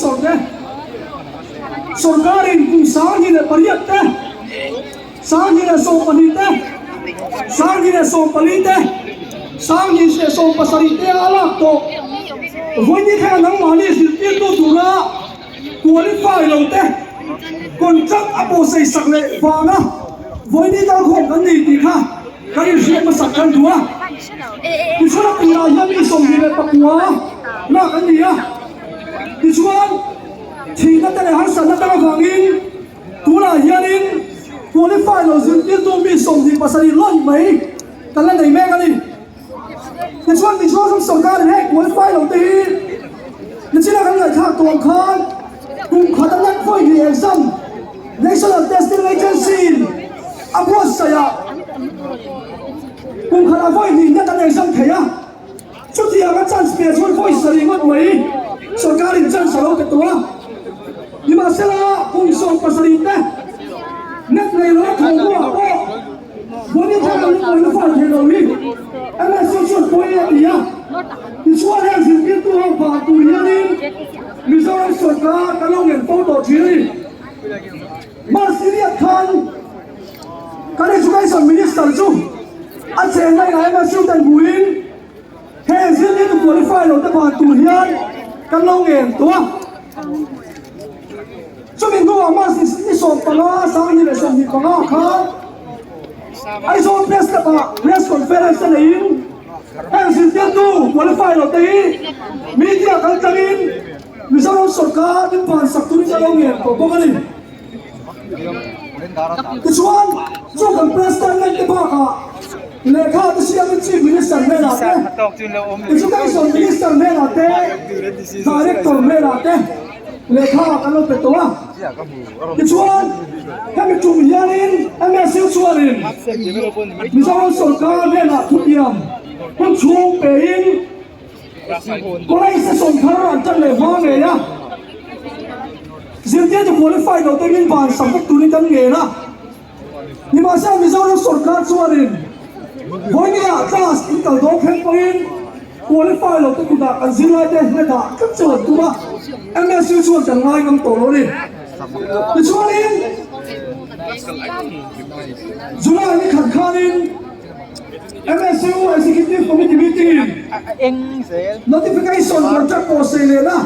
Officer te, Sorkarin kum 18 te, 2012 te, 2014 te, 2017 te a lak tawh. Vawiin thlenga nangmahni zirtirtu tura qualify lo te contract a pawhsei sak leh vanga vawiin kalkhawm kan nei tih kha kan inhriat hmasak kan duh a. Tichuan a tirah hian mi 29 lak an ni a, tichuan thihna te leh harsatna tak avangin Tunah hianin qualify lo zirtirtu mi 27 lawih mai kan la nei mek a ni. Tichuan Mizoram sorkarin heng qualify lo te hi nichina kan ngaihthlak tawh ang khan kum khat a lek vawi hnih exam National Testing Agency in a buatsaih ah kum khat a vawi hnih net an exam thei a. Chutianga chance pe chuan vawi sarih ngawt mai sorkarin chance a lo pe tawh a. Nimahsela, kum 17 te net nei lo thaw hnuah pawh Bonny thar an qualify thei lo hi MSU chuan pawi a ti a. Tichuan heng zirtirtu ho vah tur hianin Mizoram sorkar kan lo ngen fo tawh thin a ni. Marsilia khan Kan Education Minister chu a chenna inah MSU ten hmuhin he zirtirtu qualify lo te ban tur hian kan lo ngen tawh a. Chumi hnuah March ni 15, 2025 khan Aizawl Press Club ah Press Conference te neiin heng zirtirtu qualify lo te hi media kal tlangin Mizoram sorkar min ban sak turin kan lo ngen tawh bawk a ni. Tichuan, chu kan President te bakah lehkha te siamin Chief Minister hnenah te, Education Minister hnenah te, Director hnenah te lehkha kan lo pe tawh a. Tichuan, hemi tum hianin MSU chuanin Mizoram sorkar hnenah thutiam hun chhung pein College session thar an tan leh hma ngei a, zirtirtu qualify lo te min ban sak vek turin kan ngen a. Nimahsela Mizoram sorkar chuanin vawinia class in kal dawn thleng pawhin qualify lo te kutah kan zirlai te hnathah tlat chu an tum a, MSU chuan kan ngai ngam tawh lo a ni. Tichuanin July ni khat khanin, MSU Executive Committee meeting notification contract pawh sei leh na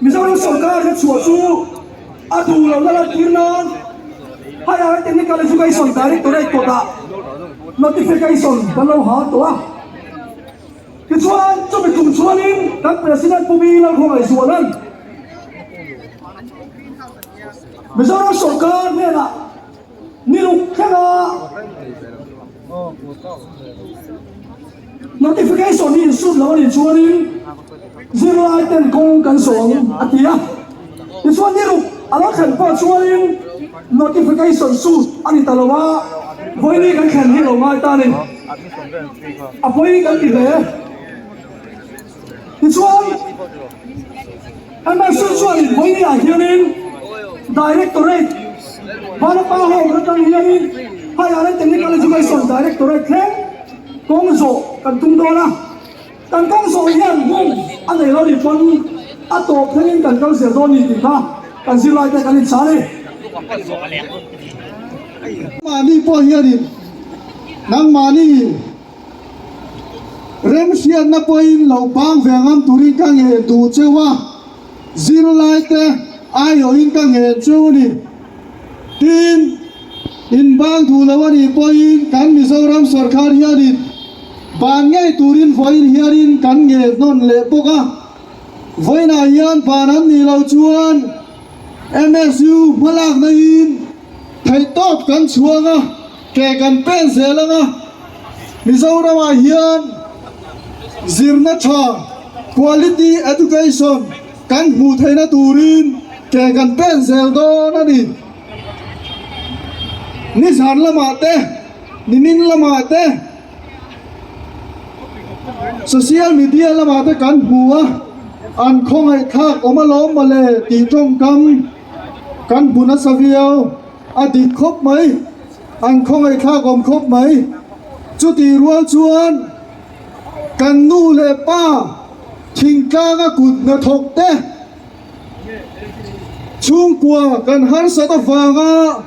Mizoram sorkar hi chhuah chu a duh lo na lantir nan Higher Technical Education Directorate kawtah notification kan lo ha tawh a. Tichuan chumi tum chuanin kan President Pu Mi Lalkhawngaihzuala'n Mizoram sorkar hnenah Ni ruk thlenga notification hi insut lo a nih chuanin zirlai ten kawng kan zawng a ti a. Tichuan ni ruk a lo thlen pawh chuanin notification sut a ni ta lo a, vawiini kan thlen hi lo ngai ta a ni. A pawi kan ti hle. Tichuan MSU chuanin vawiini-ah hianin Directorate Vanapa Home atang hianin Higher and Technical Education Directorate thleng kawng zawh kan tum dawn a. Kan kawng zawh hian hmun a nei lo nih pawn a tawp thlengin kan kal zel dawn ni tih kha kan zirlaite kan inchah a ni. Mahni pawh hianin nangmahni Remhriatna pawhin lo bang ve ngam turin ka ngen duh cheu a, zirlaite aiawhin ka ngen cheu a ni. Tin, in bang duh lo a nih pawhin kan Mizoram sorkar hianin ban ngei turin vawiin hianin kan ngen hnawn leh bawk a. Vawiinah hian ban an nih loh chuan MSU hmalakna in theihtawp kan chhuang a. Ke kan pen zel ang a, Mizoramah hian zirna tha, quality education, kan hmuh theihna turin ke kan pen zel dawn a ni. Nizan lamah te, nimin lamah te, social media lamah te kan hmu a, an khawngaihthlak awm alawm mawle tih tawngkam kan hmu nasa viau. A dik khawp mai, an khawngaihthlak awm khawp mai. Chutih rual chuan kan nu leh pa thingtlanga kut hnathawk te, Chhungkua kan harsat avanga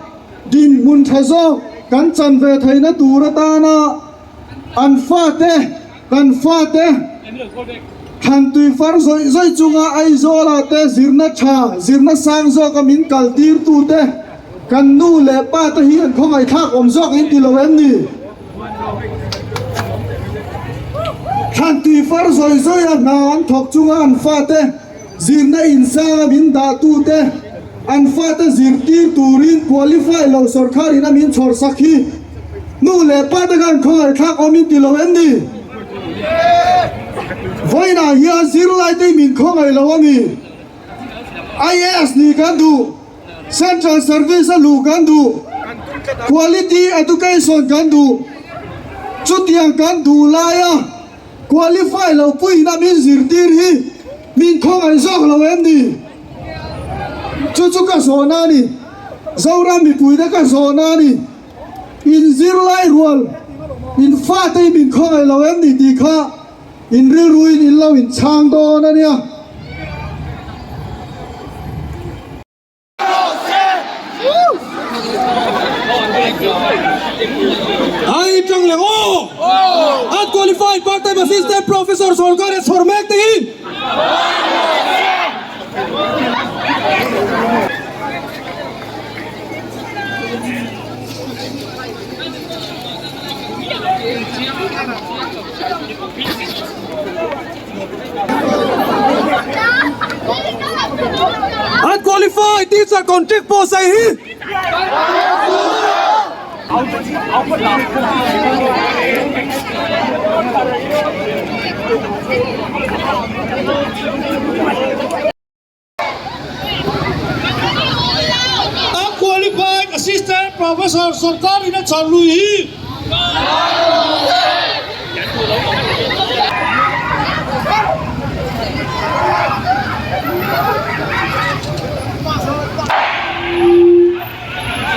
dinhmun tha zawk kan chan ve theihna tur atana an fate, kan fate thlantui far zawih zawih chunga Aizawlah te zirna tha, zirna sang zawka min kal tirtute kan nu leh pa te hi an khawngaihthlak awm zawk in ti lo em ni? Thlantui far zawih zawih a hna an thawk chunga an fate zirna insanga min dahtute an fate zirtir turin qualify lo sawrkharin a min chhawrsak hi nu leh pa te khan khawngaihthlak awm in ti lo em ni? Vawiinah hian zirlaite hi min khawngaih lo a ni. IAS nih kan duh, Central Service a luh kan duh, Quality Education kan duh. Chutiang kan duh laia Qualify lo puiin a min zirtir hi min khawngaih zawk lo em ni? Chu chu ka zawhna a ni. Zoram mipuite ka zawhna a ni. In zirlai rual, in fate hi min khawngaih lo em ni tih kha in rilruin in lo inchhang dawn a nia. Ai tang leh aw! Unqualified part-time assistant professor sorkar e chhawr mek te hi! Unqualified teacher contract post ai hi. Unqualified assistant professor sorkar in a chhan lui hi.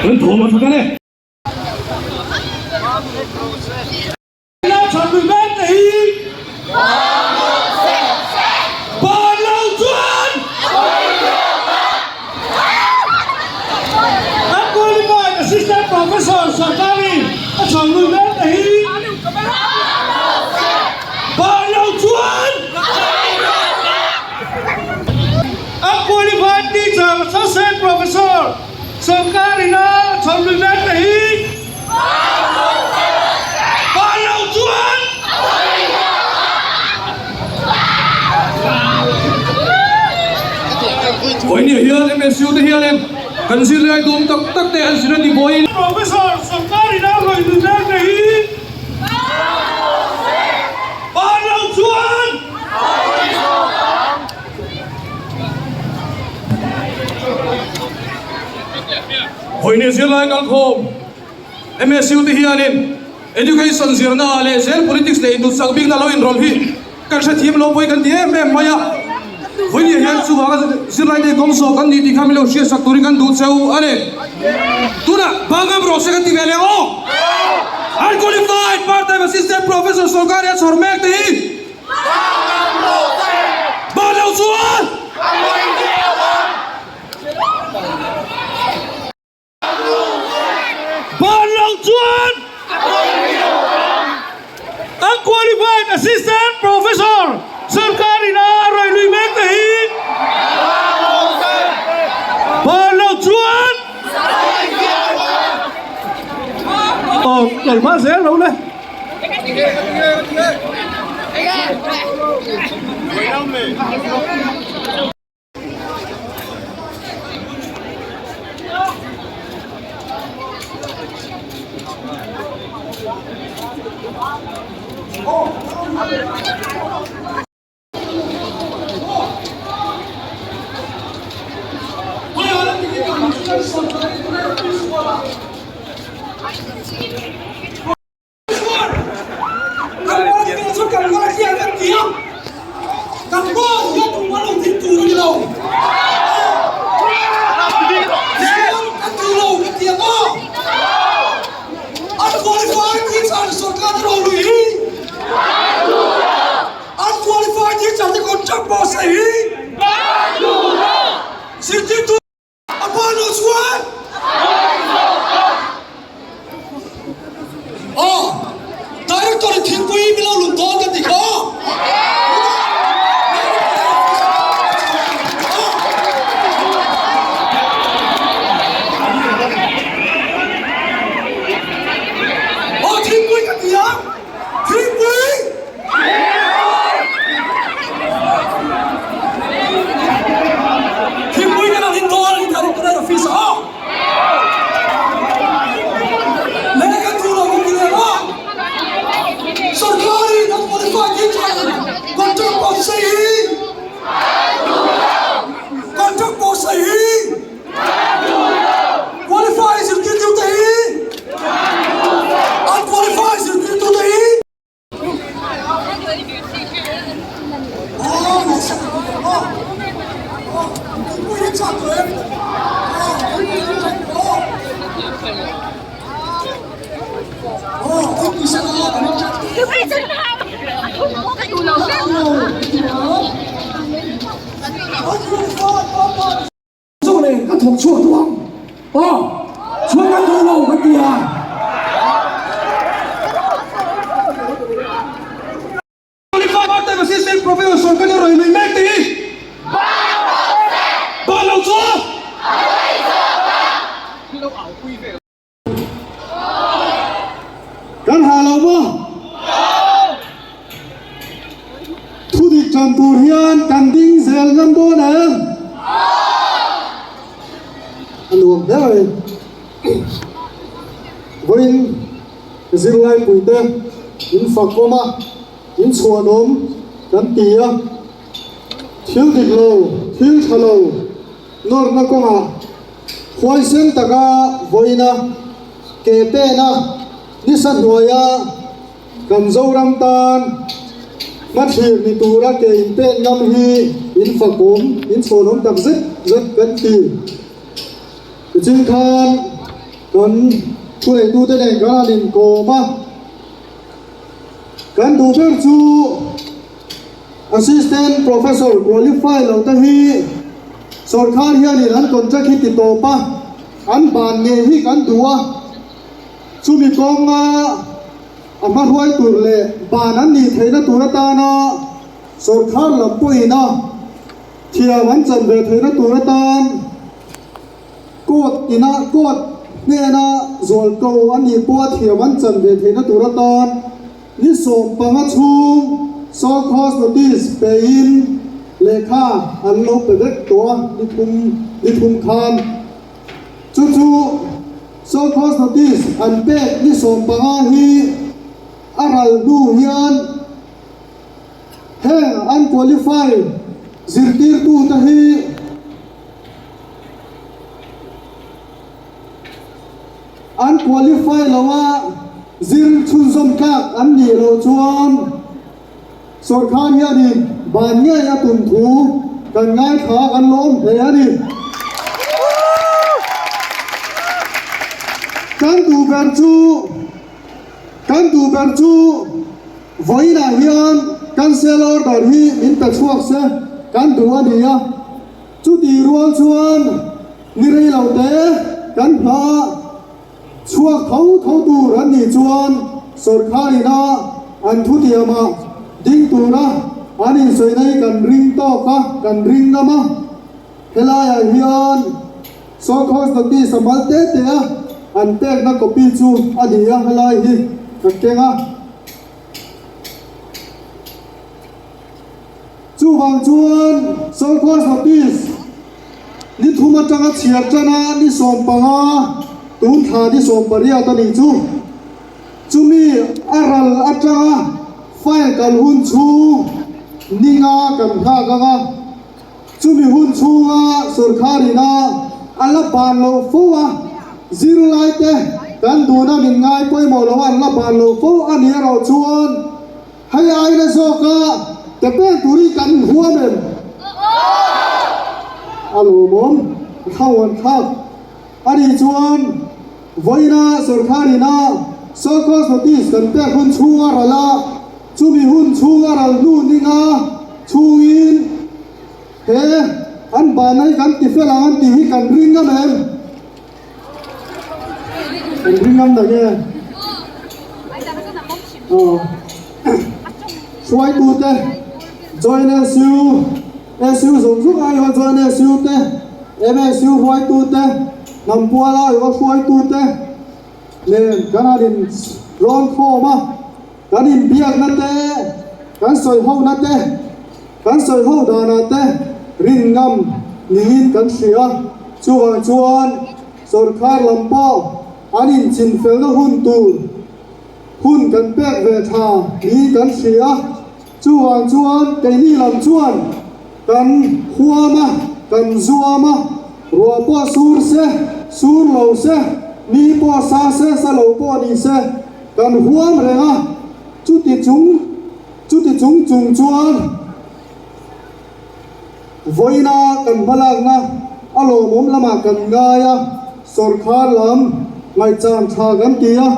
Kan thawm a tha kan e. Unqualified teacher associate professor sorkarin a chhawrlui mek te hi Ban lo chuan Vawinia hian MSU te hianin kan zirlai dawm tak tak te an zir a ni vawiin. Professor sorkarin a rawi lui mek te hi Ban lo chuan Vawinia zirlai kalkhawm MSU te hianin Education zirna ah leh zel politics leh induhsak bikna lo inrawlh hi kan hrethiam lo pawi kan ti em em mai a. Vawinia hian chuvanga zirlaite kawng zawh kan nih tih kha min lo hriatsak turin kan duh cheu a ni. Tunah Bangam rawh se kan ti ve leh aw! Unqualified part-time assistant professor sorkar hian chhawr mek te hi Ban lo chuan! Ban lo chuan Unqualified Assistant Professor sorkar ina a rawi lui mek te hi Ban lo chuan Aw keimah zel lo le. Chu le ka thawk chhuak duh ang aw chhuak kan duh lo kan ti a. Qualified part time assistant professor sawrkar hi rawi lui mek tih hi ban lo chu Kan ha lo maw? Thu dik tan tur hian kan ding zel ngam dawn em? A nuam hle mai. Vawiin zirlai puite in fakawm a, in chhuanawm kan ti a. Thil dik lo, thil tha lo nawrna kawngah Huaisen taka vawiina ke pena nisa hnuaia kan Zoram tan hmathlir ni tura ke inpen ngam hi in fakawm, in chhawnawm tak zet zet kan ti. Tichin khan kan thuneitute nen kan han inkawm a, kan duh ber chu Assistant Professor qualify lo te hi Sorkar hianin an contract hi ti tawp a, an ban ngei hi kan duh a, chumi kawnga a hmahruai tur leh ban an nih theihna tur atana sorkar lam pawhina thiam an chan ve theihna tur atan court ina court hnena zualko a nih pawha thiam an chan ve theihna tur atan Ni 15 chhung show cause notice pein lehkha an lo pe vek tawh a, ni thum ni thum khan. Chu chu show cause notice an pek ni 15 hi a ral hnu hian heng an qualify zirtirtute hi An qualify lo a, zir chhunzawm tlak an nih loh chuan sawrkar hianin ban ngei a tum thu kan ngaithla kan lawm hle a ni. Kan duh ber chu kan duh ber chu vawiinah hian cancel order hi min pe chhuak se kan duh a ni a, chutih rual chuan Ni rei lo te kan hma chhuak tho tho tur an nih chuan sawrkar ina an thutiamah ding tura an insawi na hi kan ring tawk a, kan ring ngam a. Helaiah hian sawrkar notice a mal te te a an pekna copy chu a ni a, helai hi ka keng a. Chuvang chuan sawrkar notice Ni thum atanga chhiar tana ni 15, tun thla ni 18 a nih chu. Chumi a ral atanga file kal hun chhung ni nga kan nghak ang a. Chumi hun chhunga sorkar ina a la ban loh fo a, zirlai te kan duhna min ngai pawimawh lo a an la ban loh fo a nih erawh chuan, Hei aina zawka ke pen turin kan huam em? A lawmawm, a thlauhan thlak. A nih chuan vawiina sorkar ina show cause notice kan pek hun chhung a ral a, chumi hun chhung a ral hnu ninga chhungin he an banna hi kan ti fel ang an tih hi kan ring ngam em? Kan ring ngam tak e. Aw. Hruaitute Join SU, SU zawng zawng aiawh Join SU te, MSU hruaitute, Hnampual aiawh hruaitute nen kan han in rawn khawm a, kan inbiakna te, kan sawiho-na te, Kan sawi ho danah te rin ngam niin kan hria. Chuvang chuan sorkar lam pawh an inchinfelna hun tur hun kan pek ve tha niin kan hria. Chuvang chuan keini lam chuan kan huam a, kan zuam a, ruah pawh sur se, sur lo se, ni pawh sa se, sa lo pawh ni se, kan huam reng a. Chuti chung. Chuti chung chung chuan vawiina kan hmalakna a lawmawm lamah kan ngai a, sawrkhar lam ngaihchan tha kan ti a.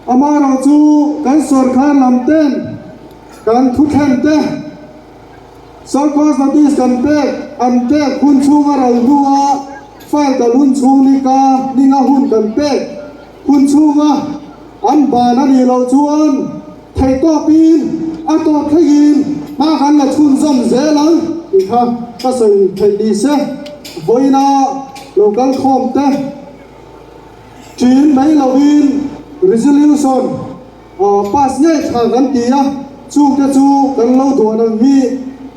Amaherawhchu kan sawrkhar lam ten kan thu thlen te, Show cause notice kan pek an pek hun chhunga ral hnua file kal hun chhung ni ka ninga hun kan pek hun chhunga an ban a nih loh chuan theihtawpin a tawp thlengin hma kan la chhunzawm zel ang tih kha ka sawi theih ni se. Vawiina lo kal khawm te thin mai lovin resolution Pass ngei tha kan ti a, chungte chu kan lo duan ang hi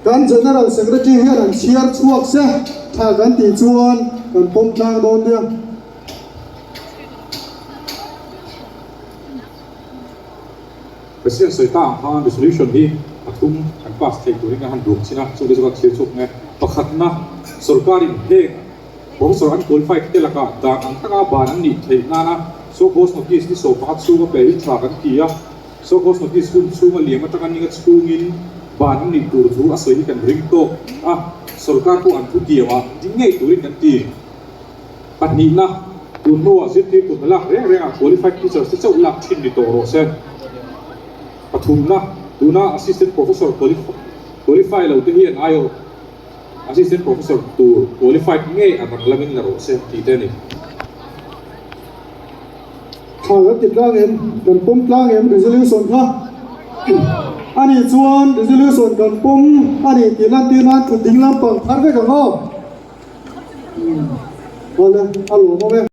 kan General Secretary hian an chhiar chhuak se tha kan tih chuan kan pawm tlang dawn nia. President sawi ta ang khan resolution hi pathum kan pass thei turin kan han duang chin a, chungte chu kan chhiar chhuak nge. Pakhatna, sorkarin heng Professor an qualified te lakah dan ang taka ban an nih theih nana show cause notice ni 11 chhunga pe hi tha kan ti a, show cause notice hun chhunga liam atanga ninga chhungin ban an nih tur thu a sawi hi kan ring tawk a, sorkar pawh an thu tiamah ding ngei turin kan ti. Pahnihna, tun hnuah zirtirtu hna lak reng rengah qualified teachers te chauh lak thin ni tawh rawh se. Pathumna, tuna assistant professor qualify lo te hian aiawh. Assistant Professor tur qualified ngei a rang lamin la rawh se tih te a ni. Tha kan ti tlang em? Kan pawm tlang em resolution kha? A nih chuan resolution kan pawm a nih tih lantir nan thut ding lampang thar vek ang aw. Awle, a lawmawm e.